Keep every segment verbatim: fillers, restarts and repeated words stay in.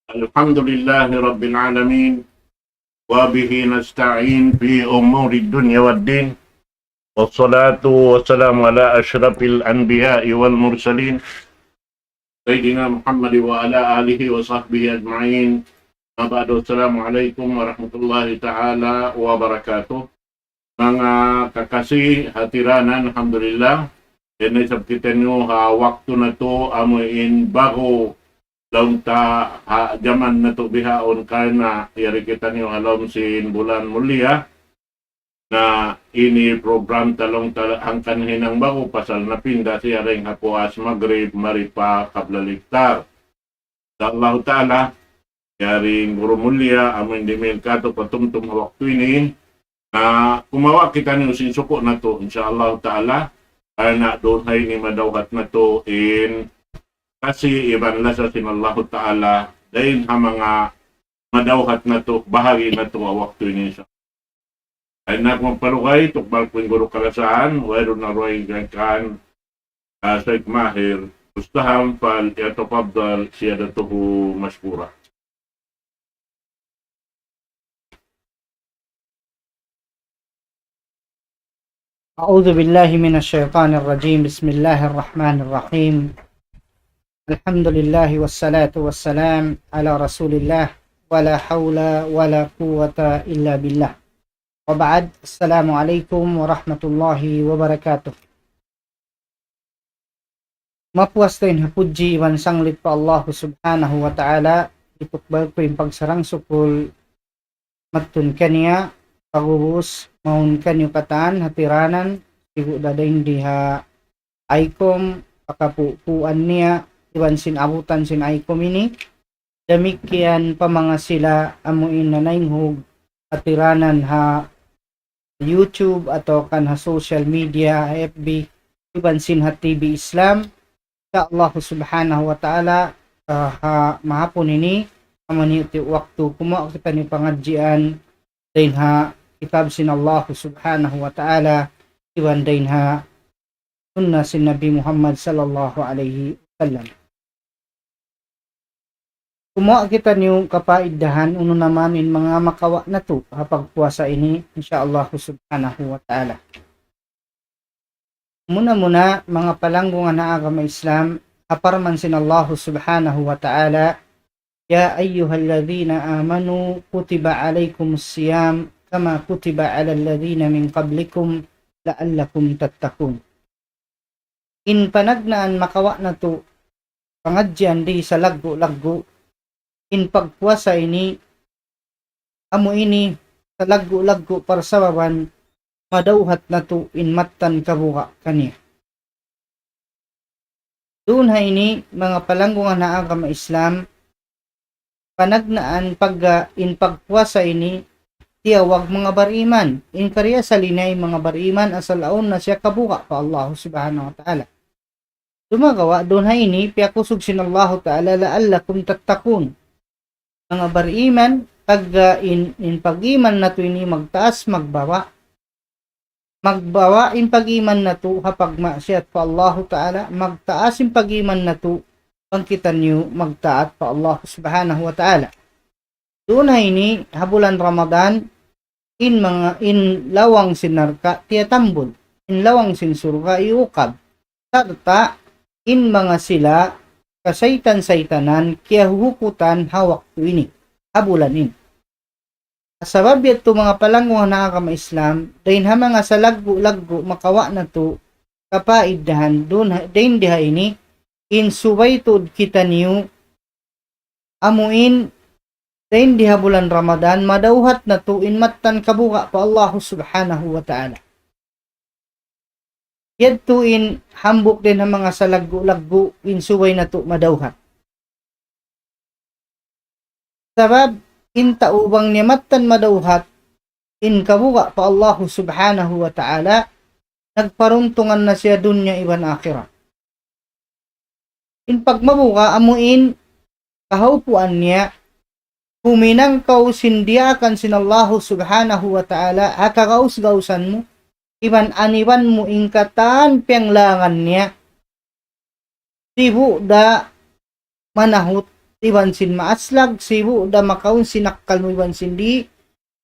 الحمد لله رب العالمين، وبه نستعين في أمور الدنيا والدين، والصلاة والسلام على أشرف الأنبياء والمرسلين، سيدنا محمد وعلى آله وصحبه أجمعين. أما بعد، السلام عليكم ورحمة الله تعالى وبركاته. Manga kakasi, hatiranan, alhamdulillah. Ini isab kitaniyu ha waktu natu' amu in ba'gu laung ta ha jaman natu' bihaun karna' yari kitaniyu ha lawm sin bulan mulia. Na ini program ta laung ta hangkan hinang ba'gu pasal napinda siya dayn ha puas magrib mari pa qabla iftar. Insya Allah Ta'ala, yari guru mulia, amu in dimihil katu' patumtum ha waktu ini, na kumawa' kitaniyu sin suku' natu', insya Allah Ta'ala, karna' duun ha ini madawhat natu' in kasi iban lasa sin Allah Ta'ala, dayn ha manga madawhat natu', bahagi natu' ha waktu ini, insya Allah. Ayaw na aku magparugay, tukbal ku in guru kalasahan, wayruun na dugaing kan, ah, Sheikh Mahir Mustaham, فليتفضل سيادته مشكورا. أعوذ بالله من الشيطان الرجيم. بسم الله الرحمن الرحيم. الحمد لله والصلاة والسلام على رسول الله ولا حول ولا قوة إلا بالله. وبعد، السلام عليكم ورحمة الله وبركاته. Mapuas dayn ha pudji iban sanglit pa Allah Subhanahu wa Ta'ala, hitukbal ku in pagsarang-sukul madtun kaniya, pag'ubus, mahun kaniyu katan, hatiranan, sibu' da dayn di ha ICOM, pakapupuan niya, iban sin abutan sin ICOM ini, damikkiyan pa manga sila amu in nanaynghug hatiranan ha YouTube atawa kan ha social media, ha F B, iban sin ha T V Islam. Insya Allah Subhanahu wa Ta'ala, ah, ha mahapun ini, amu ini ti waktu kumawa' kitaniyu pangadjian dayn ha kitab sin Allah Subhanahu wa Ta'ala, iban dayn ha sunnah sin Nabi Muhammad sallallahu alayhi wasallam. Kumawa' kitaniyu kapaidahan unu na man in manga makawa' natu' ha pagpuasa ini, insya Allah Subhanahu wa Ta'ala. Muna-muna, manga palanggungan ha agama Islam, ha parman sin Allah Subhanahu wa Ta'ala, يا أيها الذين آمنوا كتب عليكم الصيام كما كتب على الذين من قبلكم لعلكم تتقون. In panagnaan makawa' natu' pangadjian di salaggu'-laggu', in pagpuasa ini, amu ini salaggu'-laggu' parsababan madawhat natu' in mattan kabuga' kaniya. Duun ha ini, manga palanggungan ha agama Islam, panagnaan pagga in pagpuasa ini tiyawag manga bariman. In kariasali niya in manga bariman asal awn na siya kabuga' pa Allah Subhanahu wa Ta'ala. Sumagawa' duun ha ini, piyakusug sin Allah Ta'ala, لعلكم تتقون. Manga bariman, pagga in, in pag-iman natu' ini magtaas, magbaba'. Magbaba' in pag-iman natu' ha pagmaksiyat pa Allahu Ta'ala, magtaas in pag-iman natu' bang kitaniyu magtaat pa Allah Subhanahu wa Ta'ala. Duun ha ini, ha bulan Ramadan, in manga, in lawang sin narka' tiyatambul, in lawang sin surga' iyukab, sarta' in manga sila kasaytan-saytanan kiyahuhukutan ha waktu ini, ha bulan ini. Sabab yadtu manga palanggungan ha agama Islam, dayn ha manga salaggu'-laggu' makawa' natu' kapaidahan duun ha, dayn di ha ini, in subay tuud kitaniyu amu in dayn di ha bulan Ramadan, madawhat natu' in mattan kabuga' pa Allahu Subhanahu wa Ta'ala. Yadtu in hambuuk dayn ha manga salaggu'-laggu' in subay natu' madawhat. Sabab in tau bang niya mattan madawhat in kabuga' pa Allahu Subhanahu wa Ta'ala, nagparuntungan na siya dunya iban akhirat. In pagmabuga' amu in kahaupuan niya, huminang kaw sin diyaakan sin Allahu Subhanahu wa Ta'ala, ha kagaus-gausan mu, iban aniban mu in katan piyanglangan niya, sibu' da manahut iban sin maaslag, sibu' da makaun sin akkal mu iban sin di',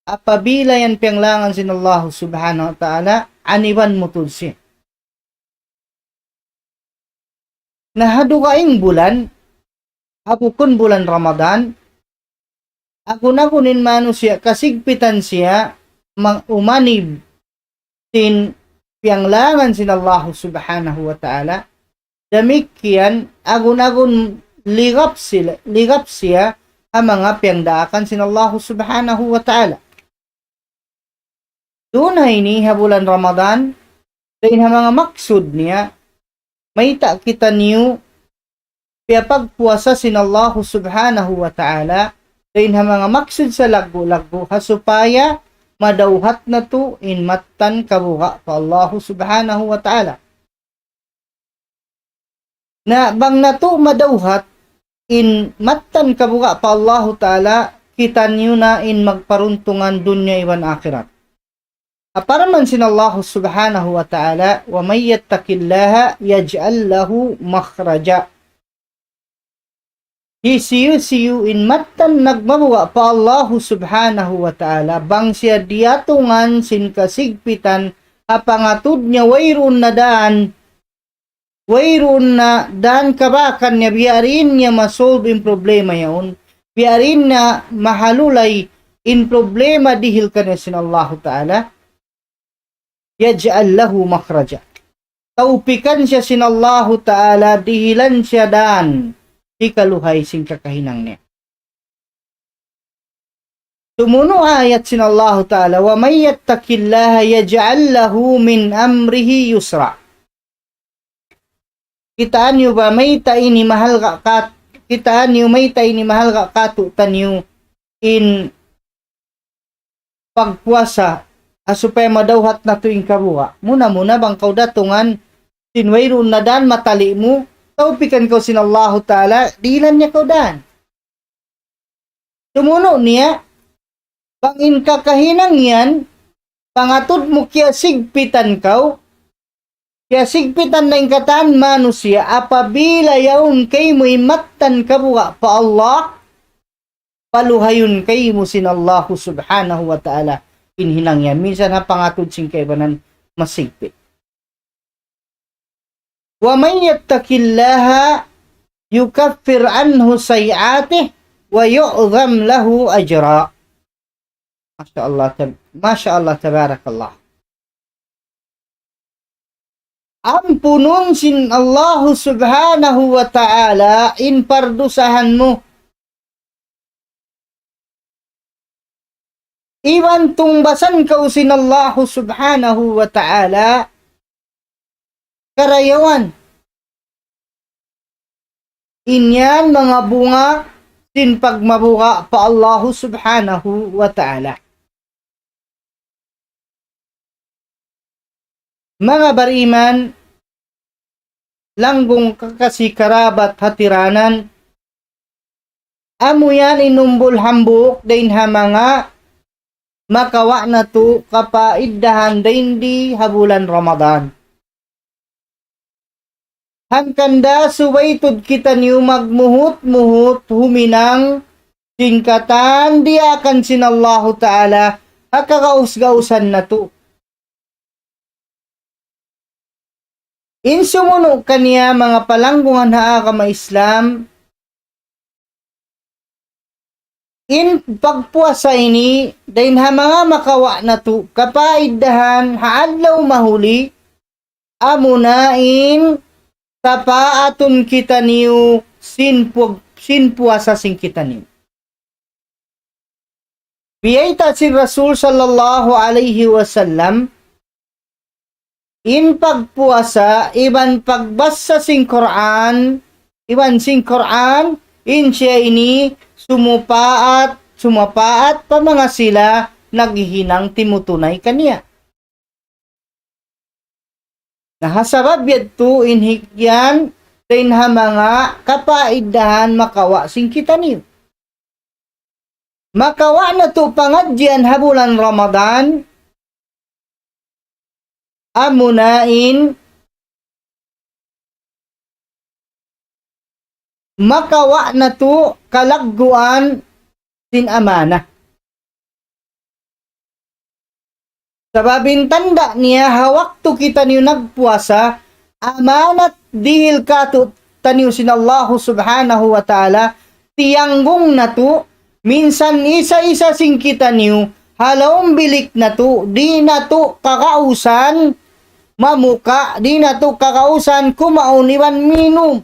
apabila yan piyanglangan sin Allah subhanahu wa ta'ala, aniban mu tuud siya. Na ha dugaing bulan, ha bukun bulan Ramadan, agun-agun in manusiya' kasigpitan siya mang-, umanib sin piyanglangan sin Allah subhanahu wa ta'ala. Damikkiyan agun-agun ligap sila, ligap siya ha manga piyangdaakan sin Allah subhanahu wa ta'ala. Duun ha ini ha bulan Ramadan, dayn ha manga maksud niya, mayta' kitaniyu piyapagpuasa sin Allahu subhanahu wa ta'ala, dayn ha manga maksud salaggu'-laggu', ha supaya madawhat natu' in mattan kabuga' pa Allahu subhanahu wa ta'ala. Na bang natu' madawhat in mattan kabuga' pa Allahu ta'ala, kitaniyu na in magparuntungan dunya iban akhirat. Parman sin Allahu subhanahu wa ta'ala, وَمَن يَتَّقِ اللَّهَ يَجْعَل لَّهُ مَخْرَجًا. Hisiyu-siyu in mattan nagmabuga' pa Allahu subhanahu wa ta'ala, bang siya diyatungan sin kasigpitan, ha pangatud niya wayruun na dān, wayruun na dān kabakan niya, biya' diin niya ma-solve in problema yaun, biya' diin niya mahalulay in problema dihil kaniya sin Allahu ta'ala, يَجْعَل لَّهُ مَخْرَجًا. Tawpikan siya sin Allahu ta'ala, dihilan siya dān hikaluhay sin kakahinang niya. Tumunu' ayat sin Allahu ta'ala, وَمَن يَتَّقِ اللَّهَ يَجْعَل لَّهُ مِنْ أَمْرِهِ يُسْرًا. Kitaa niyu ba mayta' ini mahalga' kat-, kitaa niyu mayta' ini mahalga' katu'taniyu in pagpuasa, ha supaya madawhat natu' in kabuga'. Muna-muna bang kaw datungan sin wayruun na dān matali' mu, tawpikan kaw sin Allahu ta'ala, dihilan niya kaw dān. Tumunu' niya, bang in kakahinang yan, pangatud mu kiyasigpitan kaw, kiyasigpitan na in katan manusiya', apabila yaun kaymu in mattan kabuga' pa Allah, paluhayun kaymu sin Allahu subhanahu wa ta'ala in hinang yan. Minsan ha pangatud sin kaibanan masigpit. وَمَن يَتَّقِ اللَّهَ يُكَفِّرْ عَنْهُ سَيِّئَاتِهِ وَيُعْظِمْ لَهُ أَجْرًا. Masha Allah, tab-, Masha Allah, tabarakallah. Ampunun sin Allahu subhanahu wa ta'ala in pardusahan mu. Iban tungbasan kaw sin Allahu subhanahu wa ta'ala karayawan. In yan manga bunga sin pagmabuga' pa Allahu subhanahu wa ta'ala. Manga bariman, langgung kakasi karabat hatiranan, amu yan in umbul hambuuk dayn ha manga makawa' natu' kapaiddahan dayn di ha bulan Ramadan. Hangkan da subay tuud kitaniyu magmuhut-muhut huminang sin katan diyaakan sin Allahu Ta'ala ha kagaus-gausan natu'. In sumunu' kaniya manga palanggungan ha agama Islam, in pagpuasa ini, dayn ha manga makawa' natu' kapaiddahan ha adlaw mahuli, amuna in tapaatun kitaniyu sin pu-, sin puasa sin kitaniyu. Biyayta' sin Rasul sallallahu alayhi wasallam, in pagpuasa iban pagbassa sin Qur'an, iban sin Qur'an, in siya ini sumupaat, sumapaat pa manga sila naghihinang timutunay kaniya. Na ha sabab yadtu in higyan dayn ha manga kapaiddahan makawa' sin kitaniyu. Makawa' natu' pangadjian ha bulan Ramadan, amuna in makawa' natu' kalagguan sin amanah. Sabab in tanda' niya, ha waktu kitaniyu nagpuasa, amanat dihil kātu'niyu sin Allahu Subhanahu wa Ta'ala, tiyanggung natu', minsan isa-isa sin kitaniyu, ha lawm bilik natu', di' natu' kagausan mamuka', di' natu' kagausan kumaun iban minum.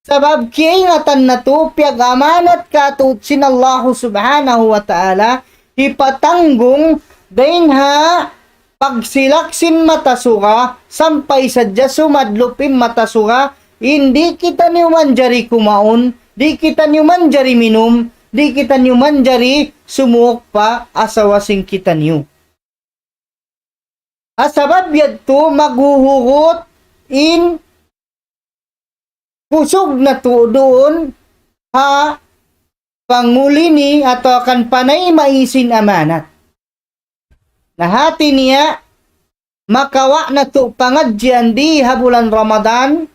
Sabab kiyaingatan natu', piyag-amanat kātu' sin Allahu Subhanahu wa Ta'ala, hipatanggung dayn ha pagsilak sin mata suga, sampay sadja sumadlup in mata suga, in di' kitaniyu manjari kumaun, di' kitaniyu manjari minum, di' kitaniyu manjari sumuuk pa asawa sin kitaniyu. Ha sabab yadtu maghuhugut in kusug natu' duun ha panguli ni atawa kan panayma' sin amanat. Na hati niya, makawa' natu' pangadjian di ha bulan Ramadan,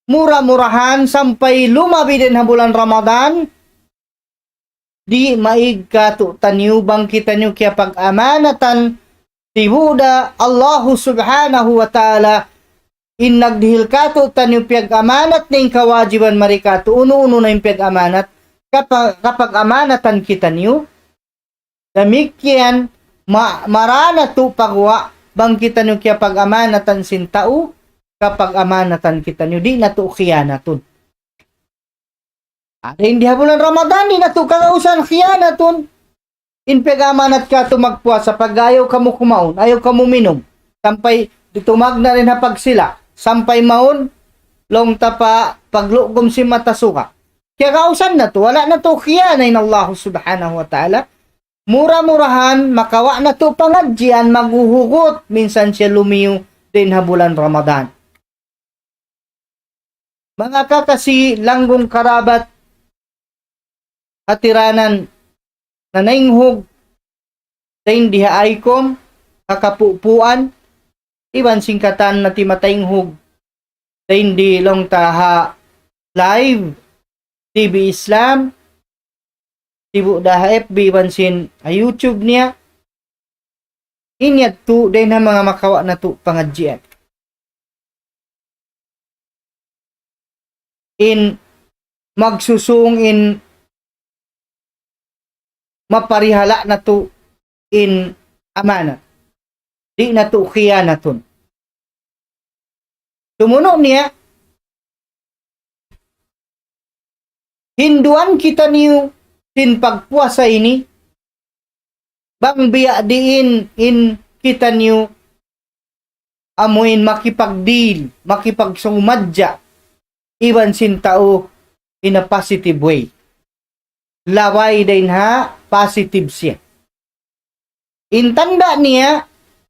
mura-murahan sampay lumabi dayn ha bulan Ramadan, di' maig kātu'niyu bang kitaniyu kiyapag-amanatan, tibuda Allahu Subhanahu wa Ta'ala, in nagdihil kātu'niyu piyag-amanat na in kawajiban mari kātu', unu-unu na in piyag-amanat, kapa-, kapag-amanatan kitaniyu, damikkiyan, ma-, mara natu' paguwa', bang kitaniyu kiyapag-amanatan sin tau, kapag-amanatan kitaniyu, di' natu' khiyanatun. Ada in di ha bulan Ramadan, di' natu' kagausan khiyanatun. In piyag-amanat kātu' magpuasa, pag ayaw kamu kumaun, ayaw kamu minum. Sampay di' tumagna' dayn ha pagsila. Sampay mawn, laung ta pa paglugum sin mata suga. Kiyagausan natu', wala' natu' khiyana in Allahu Subhanahu wa Ta'ala. Mura-murahan, makawa' natu' pangadjian maghuhugut, minsan siya lumiyu dayn ha bulan Ramadan. Manga kakasi, langgung karabat, hatiranan, nanaynghug, dayn di ha ICOM, ha kapupuan, iban sin katan nati' mataynghug, dayn di laung ta ha live, T V Islam, sibu' da ha F B iban sin ha YouTube niya, in yadtu dayn ha manga makawa' natu' pangadjian. In magsusung in maparihala' natu' in amanat. Di' natu' khiyanatun. Sumunu' niya, hinduan kitaniyu sin pagpuasa ini, bang biya' diin in kitaniyu amuin makipagdil, makipagsaumadja, iban sin tau in a positive way. Labay dayn ha positive siya. In tanda' niya,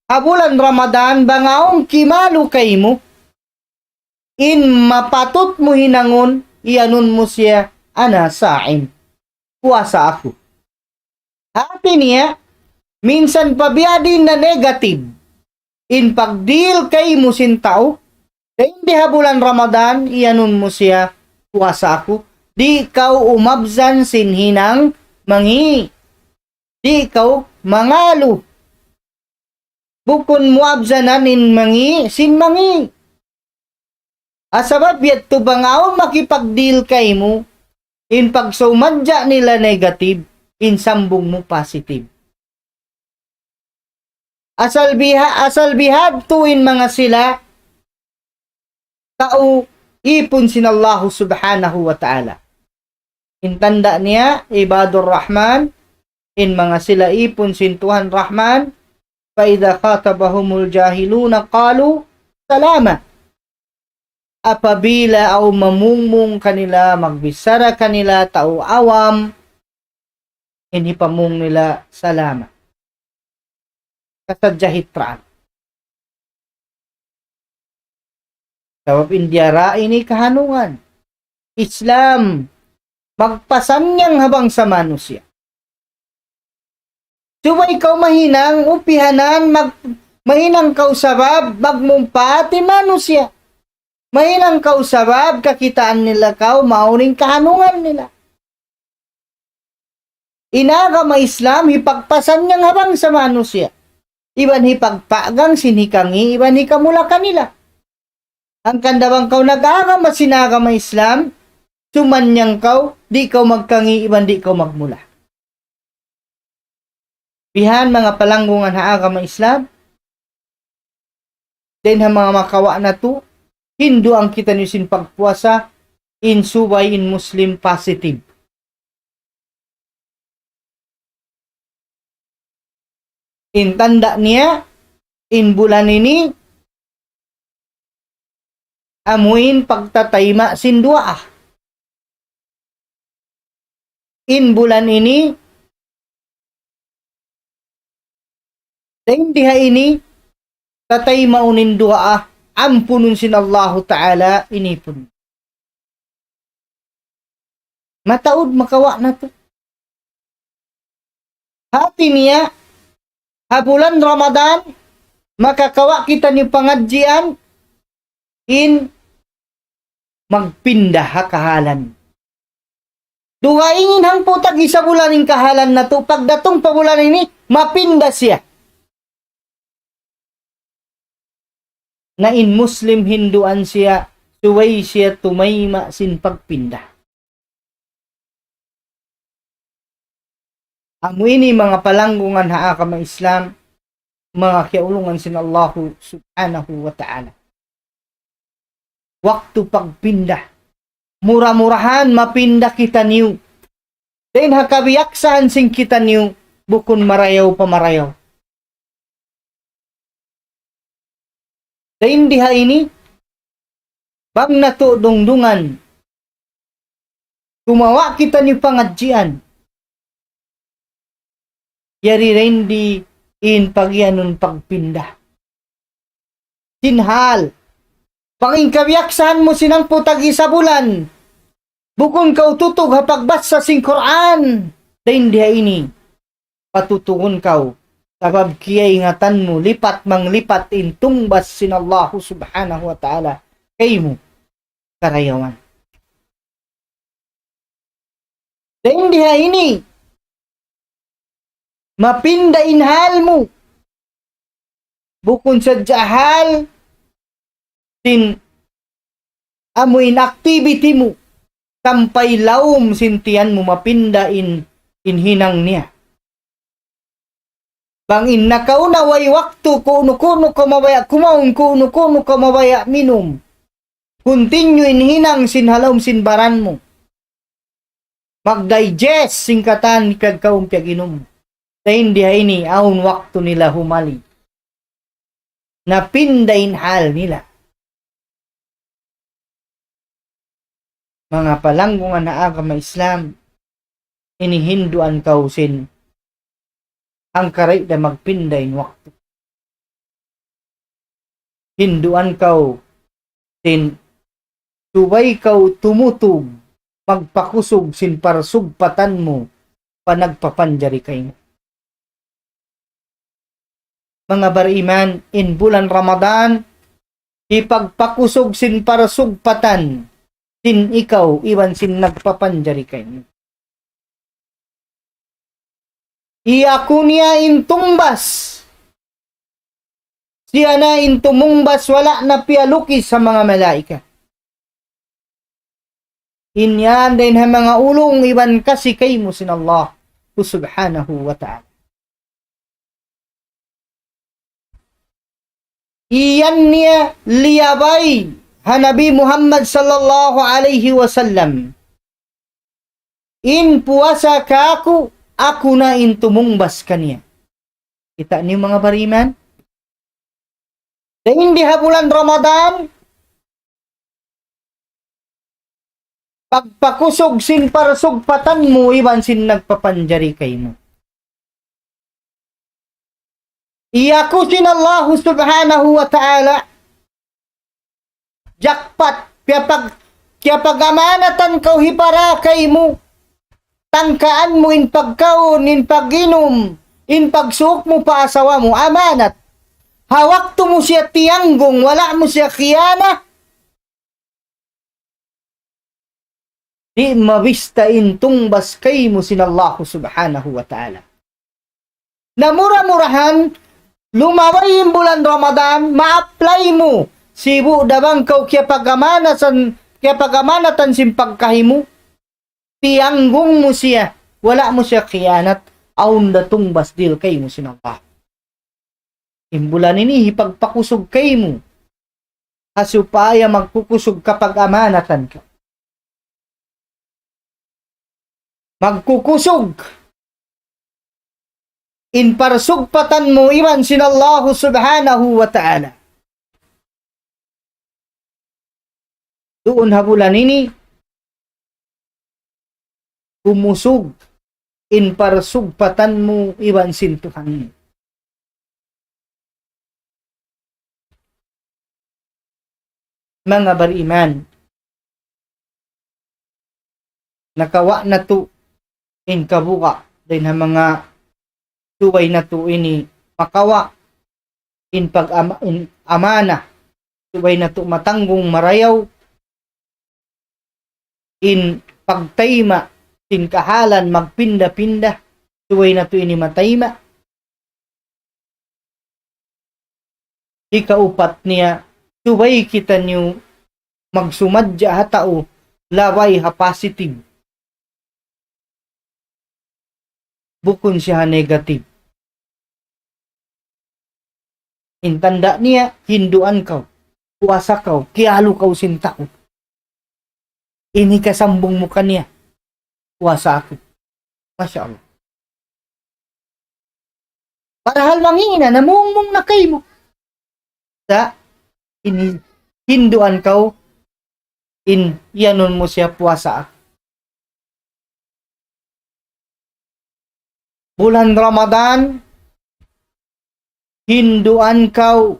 ha bulan Ramadan, bang awn kimalu kaymu, in mapatut mu hinangun, iyanun mu siya, "Ana sa'im." Puasa aku. Hati niya, minsan pa biya' diin na negative in pagdil kaymu sin tau, dayn di ha bulan Ramadan, iyanun mu siya, "Puasa aku." Di' kaw umabsan sin hinang mangi'. Di' kaw mangalu. Bukun mu absanan in mangi', sin mangi'. Ha sabab yadtu bang awn makipagdil kaymu, in pagsaumadja nila negative, in sambung mu positive. Asal biha-, asal bihadtu in manga sila, tau ipun sin Allahu Subhanahu wa Ta'ala. In tanda' niya, Ibadur Rahman, in manga sila ipun sin Tuhan Rahman, فَإِذَا خَاطَبَهُمُ الْجَاهِلُونَ قَالُوا سَلَامًا. Apabila awn mamungmung kanila, magbichara kanila, tau awam, in hipamung nila salama. Kasajahitraan. Sabab in diyara ini kahanungan. Islam, magpasannyang ha bangsa manusiya'. Subay kaw mahinang, upihanan, mag-, mahinang kaw sabab, magmumpaat in manusiya'. Mahinang kaw sabab kakitaan nila kaw, mawn in kahanungan nila. In agama Islam, hipagpasan niya ha bangsa manusiya'. Iban hipagpagang sin hikangi', iban hikamula kanila. Hangkan da bang kaw nag-agama sin agama Islam, sumanyang kaw, di' kaw magkangi', iban di' kaw magmula. Bihan manga palanggungan ha agama Islam, dayn ha manga makawa' natu', hinduan kitaniyu sin pagpuasa, in subay in Muslim positive. In tanda' niya, in bulan ini, amuin pagtatayma' sin duwaa. In bulan ini, dayn di ha ini, tataymaun in duwaa, ampunun sin Allahu Ta'ala in ipun. Mataud makawa' natu'. Hati niya, ha bulan Ramadan, makakawa' kitaniyu pangadjian, in magpinda ha kahalan. Dugaing in hangpu' tag-isa bulan in kahalan natu', pagdatung pa bulan ini, mapinda siya. Na in Muslim hinduan siya, subay siya tumayma' sin pagpinda. Amu ini manga palanggungan ha agama Islam, manga kiyaulungan sin Allahu Subhanahu wa Ta'ala. Waktu pagpinda. Mura-murahan mapinda kitaniyu. Dayn ha kabiyaksahan sin kitaniyu, bukun marayaw pa marayaw. Dayn di ha ini, bang natu' dungdungan, tumawa' kitaniyu pangadjian. Yari dayn di in pagiyanun pagpinda sin hal. Bang in kabiyaksahan mu sin hangpu' tag-isa bulan, bukun kaw tutug ha pagbasa sin Qur'an, dayn di ha ini, patutugun kaw. Sabab kiyaingatan mu, lipat manglipat in tungbas sin Allahu Subhanahu wa Ta'ala kaymu karayawan. Dayn di ha ini, mapinda in hal mu. Bukun sadja hal sin amu in activity mu, sampay lawm sin tiyan mu mapinda in, in hinang niya. Bang in nakauna way waktu, kunu-kunu kaw mabaya' kumaun, kunu-kunu kaw mabaya' minum. Continue in hinang sin ha lawm sin baran mu. Mag-digest sin katan piyagkaun piyaginum. Dayn di ha ini, awn waktu nila humali. Napinda in hal nila. Manga palanggungan ha agama Islam, ini hinduan kaw sin hangkaray da magpinda in waktu. Hinduan kaw sin subay kaw tumutug, magpakusug sin parsugpatan mu pa nagpapanjari kaymu. Manga bariman, in bulan Ramadan, hipagpakusug sin parsugpatan sin ikaw iban sin nagpapanjari kaymu. Iyaku niya in tungbas. Siya na in tumungbas, wala' na piyalukis ha manga malaikat. In yan dayn ha manga ulung iban kasi kaymu sin Allah Subhanahu wa Ta'ala. Iyan niya liyabay ha Nabi Muhammad sallallahu alayhi wasallam. In puasa kāku', aku na in tumungbas kaniya. Kita' niyu manga bariman? Dayn di ha bulan Ramadan, pagpakusug sin parsugpatan mu iban sin nagpapanjari kaymu. Iyaku sin Allahu Subhanahu wa Ta'ala, jackpot, kiyapag-, kiyapag-amanatan kaw hiparakay mu, tangkaan mu in pagkaun, in pag-inum, in pagsuuk mu pa asawa mu, amanat. Ha waktu mu siya tiyanggung, wala' mu siya khiyana, Di' mabista in tungbas kaymu sin Allahu Subhanahu wa Ta'ala. Na mura-murahan, lumabay in bulan Ramadan, ma-apply mu. Sibu' da bang kaw kiyapag-amanatan, kiyapag-amanatan sin pagkahi mu, tiyanggung mu siya, wala' mu siya khiyanat, awn da tungbas dihil kaymu sin Allah. In bulan ini hipagpakusug kaymu, ha supaya magkukusug kapag-amanatan kaw. Magkukusug in parsugpatan mu iban sin Allahu Subhanahu wa Ta'ala. Duun ha bulan ini, kumusug in parsugpatan mu iban sin Tuhan mu. Manga bariman, nakawa' natu' in kabuga' dayn ha manga subay natu' ini makawa' in pag-ama-, in amana, subay natu' matanggung marayaw, in pagtayma' sin kahalan magpinda-pinda, subay natu' ini matayma'. Hikaupat niya, subay kitaniyu magsumadja ha tau labay ha positive. Bukun siya ha negative. In tanda' niya, hinduan kaw, puasa kaw, kiyalu kaw sin tau. Ini kasambung mu kaniya, puasa aku. Masya Allah. Parahal mangina, namungmung na kaymu. Sa', ini hinduan kaw, in iyanun mu siya puasa aku. Bulan Ramadan, hinduan kaw,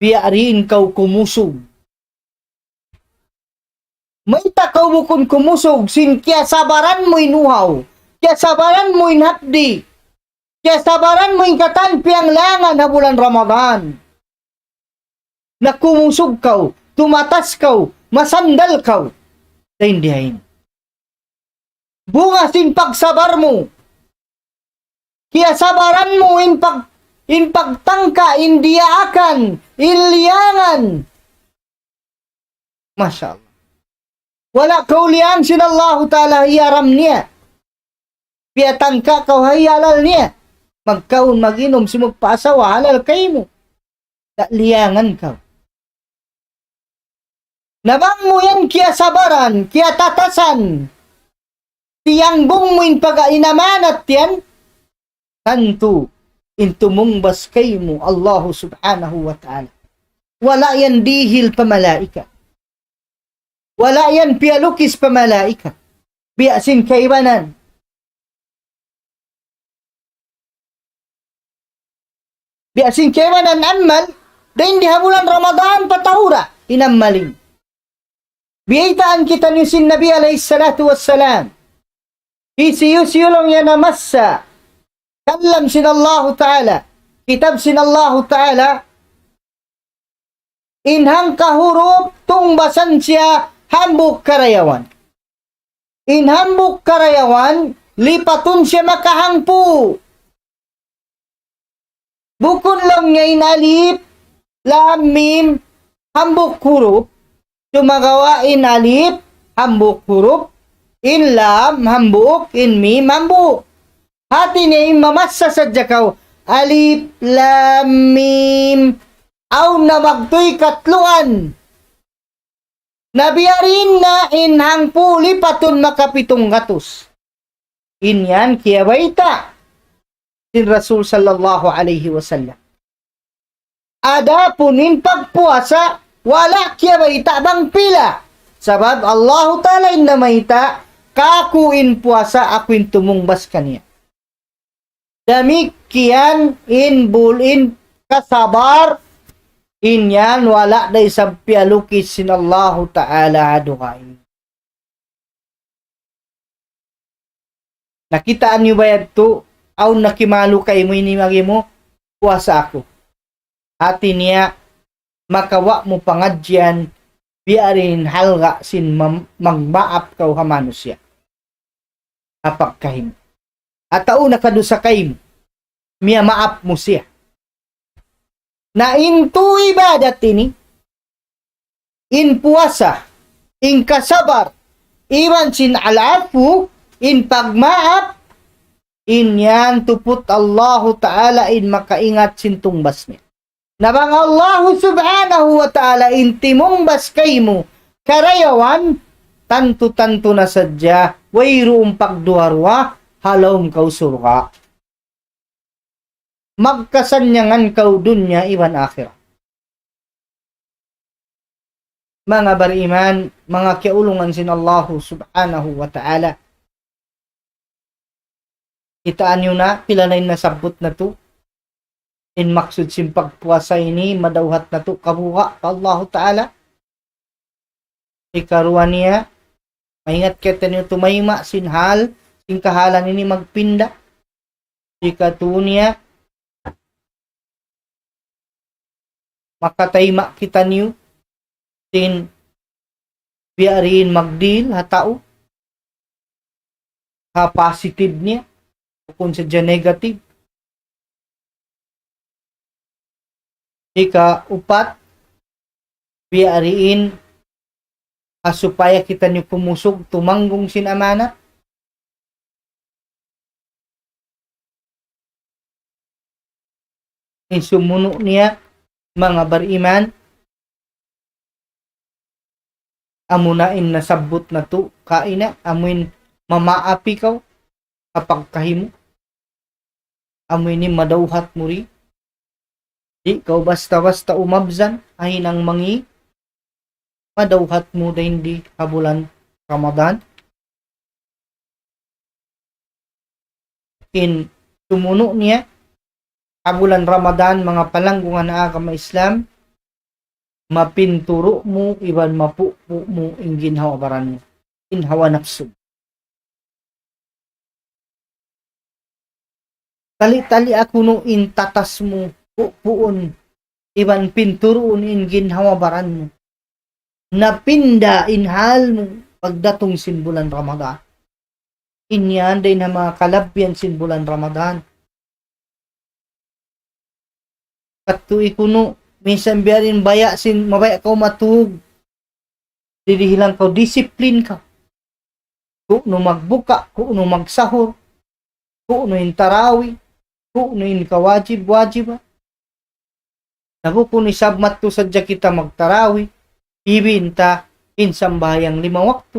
biya' diin kaw kumusug. Mayta' kaw bukun kumusug, sin kiyasabaran mu in uhaw, kiyasabaran mu in hapdi', kiyasabaran mu in katan piyanglangan ha bulan Ramadan. Na kumusug kaw, tumatas kaw, masandal kaw. Dayn dihayn. Bunga sin pagsabar mu. Kiyasabaran mu in pag-, in pagtangka, in diyaakan, in liyangan. Masya Allah. Wala' kaw liyang sin Allahu Ta'ala hiyaram niya. Piyatangka kaw ha halal niya. Magkaun, mag-inum, sin magpaasawa, halal kaymu. Sa' liyangan kaw. Na bang mu yan kiyasabaran, kiyatatasan, tiyanggung mu in pag-, in amanat yan, tantu in tumungbas kaymu Allahu Subhanahu wa Ta'ala. Wala' yan dihil pa malaikat. Wala' yan piyalukis pa malaikat. Biya' sin kaibanan. Biya' sin kaibanan amal, dayn di ha bulan Ramadan pa tahura in amal ini. Biyaytaan kitaniyu sin Nabi alayhi salatu wassalam. Hisiyu-siyu laung niya namassa kalam sin Allahu Ta'ala, kitab sin Allahu Ta'ala, in hangka hurup tungbasan siya hambuuk karayawan. In hambuuk karayawan, lipatun siya makahangpu'. Bukun laung niya in alif, lam, mim, hambuuk hurup. Sumagawa' in alif, hambuuk hurup. In lam, hambuuk. In mim, hambuuk. Hati niya in mamassa sadja kaw, alif, lam, mim. Awn na magtuy katluan. Na biya' diin na in hangpu' lipatun makapitung gatus. In yan kiyabayta' sin Rasul sallallahu alayhi wasallam. Adapun in pagpuasa, wala' kiyabayta' bang pila. Sabab Allahu Ta'ala in namayta', kāku' in puasa, aku in tumungbas kaniya. Damikkiyan in bul-, in kasabar, in yan wala' da isab piyalukis sin Allahu Ta'ala ha dugaing. Nakitaan niyu ba yadtu, awn nakimalu kaymu ini magi mu, puasa aku. Hati niya, makawa' mu pangadjian, Biya' diin halga' sin mam-, magmaap kaw ha manusiya'. Ha pagkahi mu. Atawa nakadusa kaymu, miyamaap mu siya. Na in tū ibadat ini, in puasa, in kasabar, iban sin al-afu, in pagmaap, in yan tuput Allahu Ta'ala in makaingat sin tungbas niya. Na bang Allahu Subhanahu wa Ta'ala in timungbas kaymu karayawan, tantu-tantu na sadja, wayruun pagduwa-ruwa, ha lawm kaw surga'. Magkasannyangan kaw dunya iban akhirat. Manga bariman, manga kiyaulungan sin Allahu Subhanahu wa Ta'ala. Kitaa niyu na, pila na in nasabbut natu'. In maksud sin pagpuasa ini, madawhat natu' kabuga' pa Allahu Ta'ala. Hikaruwa niya, maingat kitaniyu tumayma' sin hal, sin kahalan ini magpinda. Hikatū niya, makatayma' kitaniyu sin biya' diin magdihil ha tau, ha positive niya, bukun sadja negative. Hikaupat, biya' diin ha supaya kitaniyu kumusug tumanggung sin amanat. In sumunu' niya, manga bariman, amuna in nasabbut natu' kaina, amuin mamaapi kaw ha pagkahi mu, amuin madawhat mu di. Di' kaw basta-basta umabsan, ha hinang mangi', madawhat mu dayn di ha bulan Ramadan. In sumunu' niya, ha bulan Ramadan, manga palanggungan ha agama Islam, mapinturu' mu iban mapupu' mu in ginhawa-baran mu, in hawa napsu. Tali-tali aku nu in tatas mu, pupuun, iban pinturuun in ginhawa-baran mu. Napinda in hal mu pagdatung sin bulan Ramadan. In yan dayn ha manga kalabbihan sin bulan Ramadan. Katu' ikunu, minsan biya' diin baya' sin, mabaya' kaw matug. Didihilan kaw, disiplin kaw. Ku'nu magbuka, ku'nu magsahur, ku'nu in tarawi, ku'nu in kawajib-wajiban. Na bukun isab madtu sadja kita magtarawi, ibin ta in sambahayang lima waktu.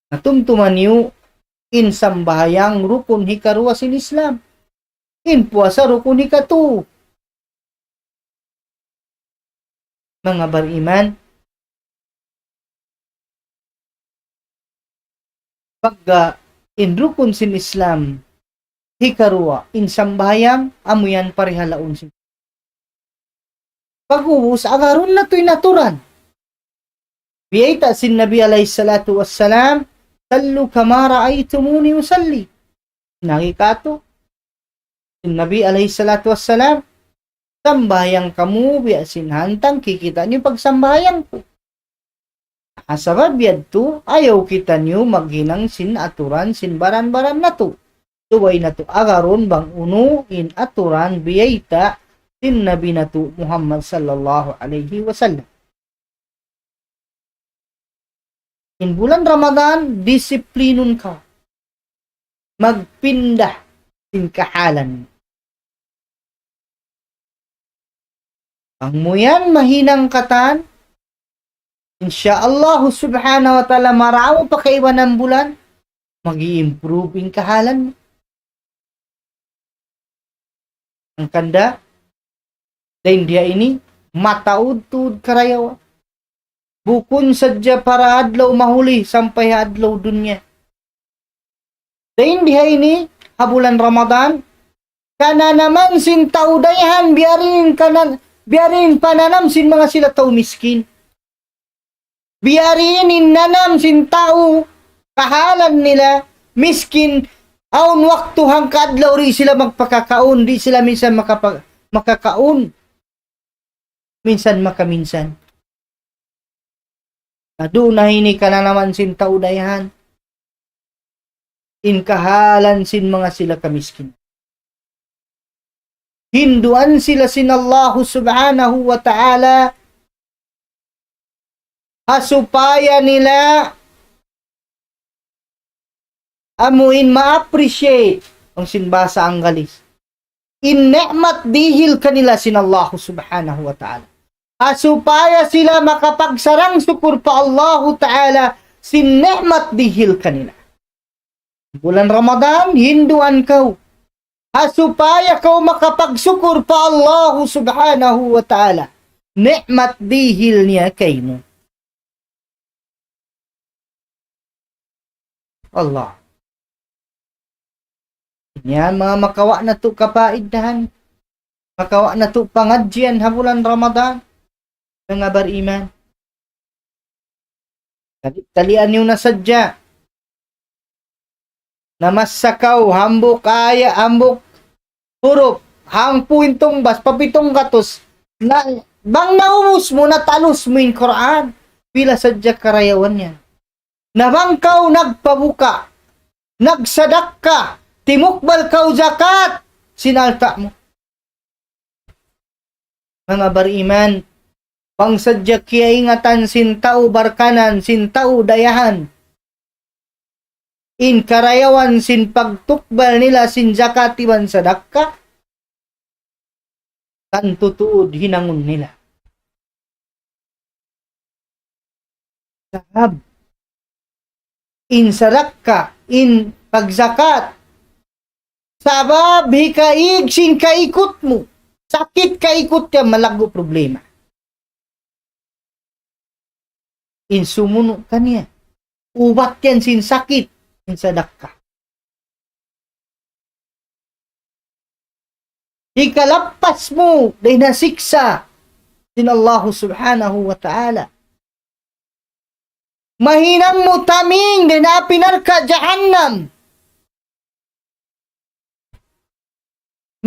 Na tumtuma niyu in sambahayang rukun hikaruwa sin Islam. In puasa rukun hikatu. Manga bariman, pagga in rukun sin Islam hikaruwa in sambahayang, amu yan parihalaun sin. Pag'ubus, agarun natu' in aturan. Biyayta' sin Nabi alayhi salatu wassalam, "صلوا كما رأيتموني أصلي." Nagi katu'. Sin Nabi alayhi salatu wassalam, "Sambahayang kamu biya' sin hantang kikita' niyu pagsambahayang ku." Ha sabab yadtu, ayaw kitaniyu maghinang sin aturan sin baran-baran natu'. Subay natu' agarun bang unu in aturan biyayta' sin Nabi natu' Muhammad sallallahu alayhi wasallam. In bulan Ramadan, disiplinun kaw. Magpinda sin kahalan. Bang mu yan mahinang katan, insya Allah subhanahu wa ta'ala, marayaw pa kaibanan bulan, mag-i-improve in kahalan. Hangkan da, dayn diha ini, mataud tuud karayawan. Bukun sadja pa adlaw mahuli sampay adlaw dunya. Dayn diha ini, ha bulan Ramadan, kananaman sin tau dayahan, biya' diin kanan-, biya' diin pananam sin manga sila tau miskin. Biya' diin in nanam sin tau kahalan nila miskin, awn waktu hangka adlaw di' sila magpakakaun, di' sila minsan makapa-, makakaun. Minsan makaminsan. Na duun na ini kananaman sin tau dayahan. In kahalan sin manga sila kamiskin. Hinduan sila sin Allahu Subhanahu wa Ta'ala ha supaya nila amuin ma-appreciate, bang sin bahasa Anggalis, in ni'mat dihil kanila sin Allahu Subhanahu wa Ta'ala. Ha supaya sila makapagsarang-sukul pa Allahu Ta'ala sin ni'mat dihil kanila. Bulan Ramadan, hinduan kaw. Ha supaya kaw makapagsukul pa Allahu Subhanahu wa Ta'ala. Ni'mat dihil niya kaymu. Allah. Yan, manga makawa' natu' kapaidahan. Makawa' natu' pangadjian ha bulan Ramadan. Manga bariman. Tali-, talian niyu na sadja. Namassa kaw, hambuuk aya, hambuuk hurup, hangpu' in tungbas, pa pitung gatus. Na, bang naubus mu, natalus mu in Qur'an. Pila sadja karayawan niya. Na bang kaw nagpabuka, nagsadakka, timukbal kaw jakat, sin alta' mu. Manga bariman, bang sadja kiyaingatan sin tau barkanan, sin tau dayahan, in karayawan sin pagtukbal nila sin jakat iban sadakka, tantu tuud hinangun nila. Sabab in sadakka, in pagjakat, sabab hikaig sin kaikut mu. Sakit kaikut yan, malaggu' problema. In sumunu' kaniya, ubat yan sin sakit, in sadakka. Hikalappas mu dayn ha siksa' sin Allahu Subhanahu wa Ta'ala. Mahinang mu taming dayn ha api narka' jahannam.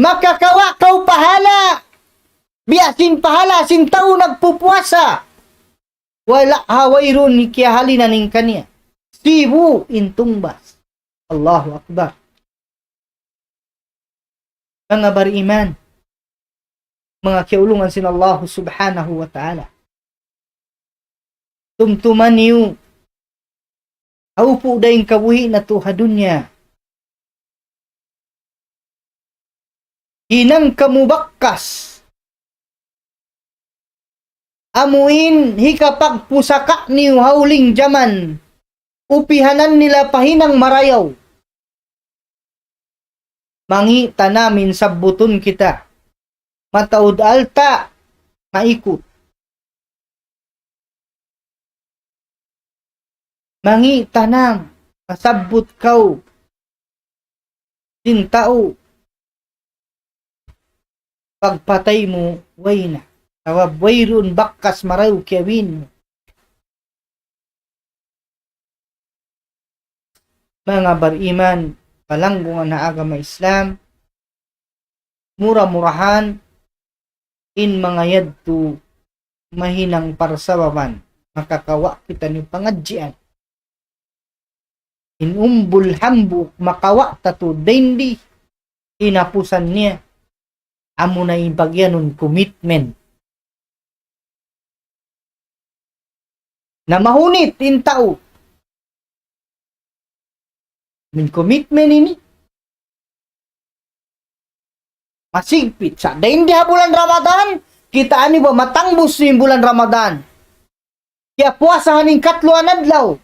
Makakawa' kaw pahala. Biya' sin pahala sin tau nagpupuasa. Wala' ha wayruun kiyahalinan in kaniya. Sibu' in tungbas. Allahu Akbar. Manga bariman, manga kiyaulungan sin Allahu Subhanahu wa Ta'ala. Tumtuma niyu, ha upu' dayn kabuhi' natu' ha dunya. Hinang kamu bakkas. Amuin hikapagpusaka' niyu ha huling jaman, upihanan nila pa hinang marayaw. Mangi' ta na amin sabbutun kita. Mataud alta', maikut. Mangi' ta na, masabbut kaw sin tau, pagpatay mu, way na. Sabab wayruun bakas marayaw kiyawin mu. Manga bariman, palanggungan ha agama Islam, mura-murahan in manga yadtu mahinang parsababan, makakawa' kitaniyu pangadjian. In umbul hambuuk makawa' ta tuud dayn di hinapusan niya, amuna in pagiyanun commitment. Na mahunit in tau. Amuin commitment ini. Masigpit. Sa' dayn di ha bulan Ramadan, kitaa niyu ba matangbus in bulan Ramadan. Kiyapuasahan in katluan adlaw.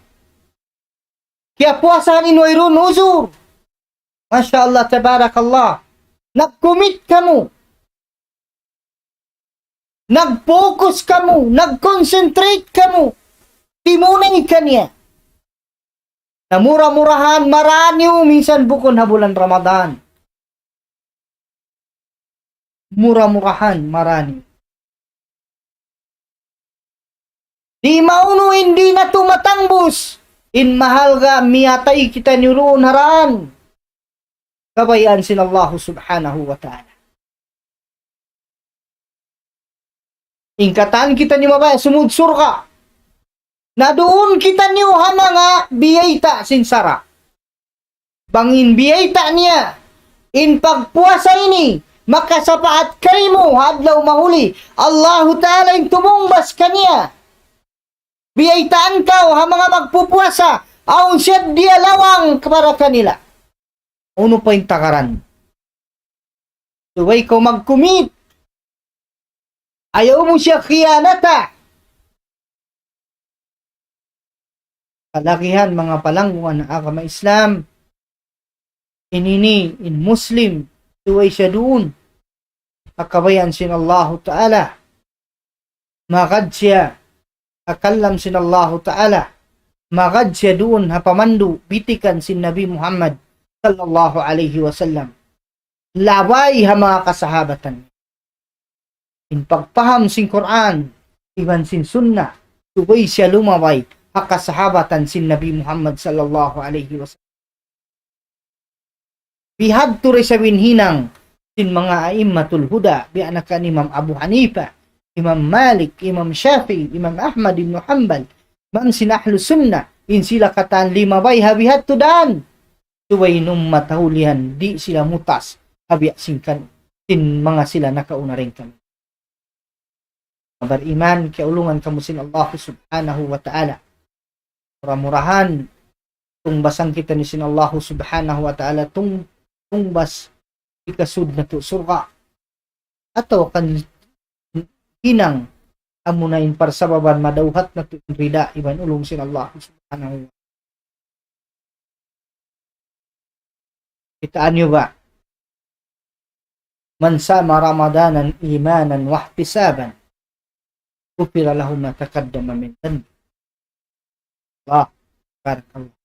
Kiyapuasahan in wayruun uzur. Masha Allah, tabarakallah. Nag-commit kamu. Nag-focus kamu, nag-concentrate kamu, timunay kaniya. Na mura-murahan, marā niyu minsan bukun ha bulan Ramadan. Mura-murahan, marā niyu. Di' maunu in di' natu' matangbus, in mahalga' miyatay kitaniyu duun ha dān kabayaan sin Allahu Subhanahu wa Ta'ala. In katan kitaniyu mabaya' sumud surga'. Na duun kitaniyu ha manga biyayta' sin sara'. Bang in biyayta' niya, in pagpuasa ini, makasapaat kaymu, ha adlaw mahuli, Allahu Ta'ala in tumungbas kaniya. Biyaytaan kaw ha manga magpupuasa, awn siya diya lawang para kanila. Unu pa in tagaran? Subay kaw mag-commit. Ayaw mu siya khiyanata. Kalagihan manga palanggungan ha agama Islam. In ini, in Muslim, subay siya duun ha kabayaan sin Allahu Ta'ala. Magad siya ha kalam sin Allahu Ta'ala. Magad siya duun ha pamandu' bitikan sin Nabi Muhammad sallallahu alayhi wasallam. Labay ha manga kasahabatan. In pagpaham sin Qur'an, iban sin Sunnah, subay siya lumabay ha kasahabatan sin Nabi Muhammad sallallahu alayhi wasallam. Bihadtu da isab in hinang sin manga a'immatul huda, biya' na kan Imam Abu Hanifa, Imam Malik, Imam Shafi'i, Imam Ahmad ibn Hanbal, Imam sin Ahlus Sunnah, in sila katan limabay ha bihadtu dan. Subay in ummat ha ulihan, di' sila mutas ha biya' sin kan, sin manga sila nakauna dayn kan. Bariman, kiyaulungan kamu sin Allah Subhanahu wa Ta'ala. Mura-murahan, tungbasan kitaniyu sin Allah Subhanahu wa Ta'ala, tung-, tungbas hikasud natu' surga'. Atawa kan hinang amuna in parsababan madawhat natu' in rida iban ulung sin Allah Subhanahu wa Ta'ala. Kitaa niyu ba? من صام رمضان إيمانا واحتسابا غفر له ما تقدم من ذنبه. Allah, barakallah.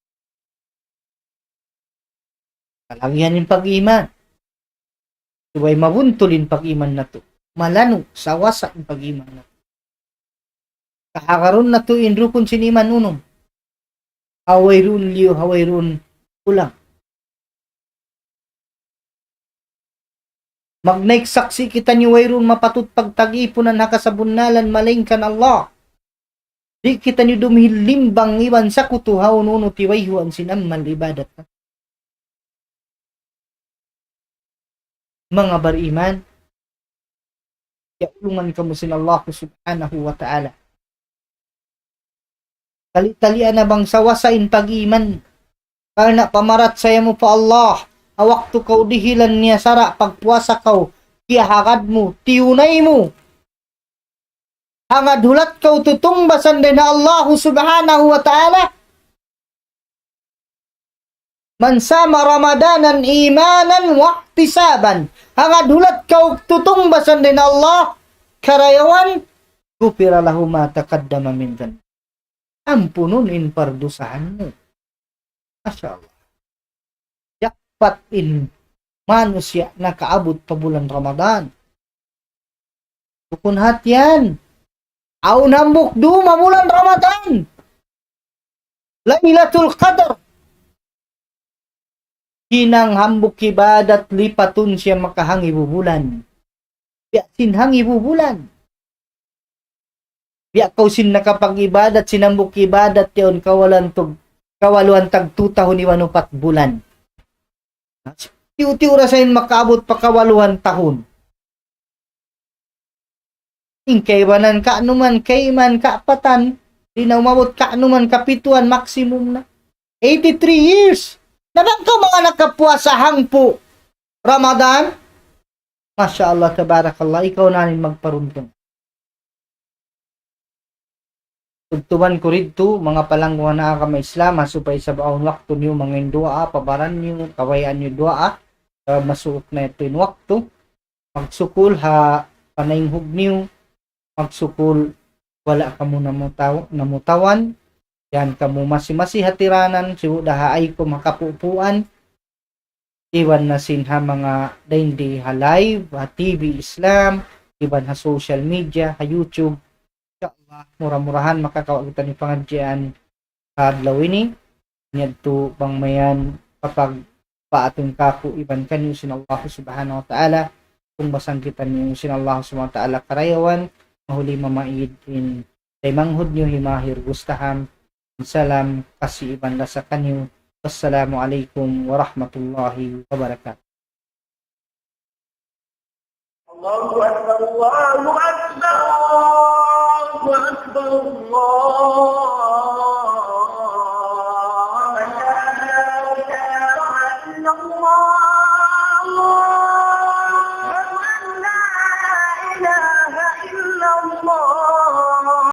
Kalagihan in pag-iman. Subay mabuntul in pag-iman natu'. Malanu', sawasa in pag-iman natu'. Kahagarun natu' in rukun sin iman unum. Ha wayruun liyu, ha wayruun kulang. Magnaik saksi' kitaniyu wayruun mapatut pagtag-ipunan ha kasabunnalan malaingkan Allah. Di' kitaniyu dumihil limbang iban sakutu ha unu-unu tiwayhuan sin amal ibadat. Manga bariman, kiyaulungan kamu sin Allah Subhanahu wa Ta'ala. Tali-talian na bang sawasa in pag-iman. Karna' pamarachaya mu pa Allah, ha waktu kaw dihilan niya sara' pagpuasa kaw, kiyahagad mu, tiyunay mu. Hangad hulat kaw tutungbasan dayn ha Allah Subhanahu wa Ta'ala. من صام رمضان إيمانا واحتسابا. Hangad hulat kaw tutungbasan dayn ha Allah, karayawan, غفر له ما تقدم من ذنبه. Ampunun in pardusahan mu. Masha Allah. Jackpot in manusiya' nakaabut pa bulan Ramadan. Bukun hatihan. Awn hambuuk dum ha bulan Ramadan. Laylatul Qadr. Hinang hambuuk ibadat lipatun siya makahangibu bulan. Biya' sin hangibu bulan. Biya' kaw sin nakapag-ibadat, sin hambuuk ibadat yaun kawalan tug, kawaluan tag tu tahun iban upat bulan. Tiyu'-tiyu' ra sa in makaabut pa kawaluan tahun. In kaibanan ka'numan, kaiman, kaapatan, di' na umabut ka'numan, kapituan, maximum na. Eighty-three years. Na bang kaw manga nakapuasa hangpu' Ramadan, Masha Allah, tabarakallah, ikaw na in magparuntung. Tubtuban ku didtu, manga palanggungan ha agama Islam, ha supaya isab awn waktu niyu mangayu' duwaa, pabaran niyu, kabayaan niyu duwaa, ah, masuuk na yadtu in waktu. Magsukul ha panaynghug niyu, magsukul wala' kamu namutaw-, namutawan, yan kamu masi-masi ha tiranan, sibu' da ha aykum ha kapupuan, iban na sin ha manga dayn di ha live, ha T V Islam, iban ha social media, ha YouTube. Insha Allah, mura-murahan makakawa' kita ni pangadjian ha adlaw ini. Yadtu bang mayan kapagpaatun kaku' iban kaniyu sin Allah Subhanahu wa Ta'ala, kung basang kita niyu sin Allah Subhanahu wa Ta'ala karayawan, mahuli mamaid in taymanghud niyu hi Mahir Gustaham. Salam, kasi iban lasa kaniyu. Wassalamu alaikum warahmatullahi wabarakatuh. الله أكبر، الله أكبر، الله أكبر، الله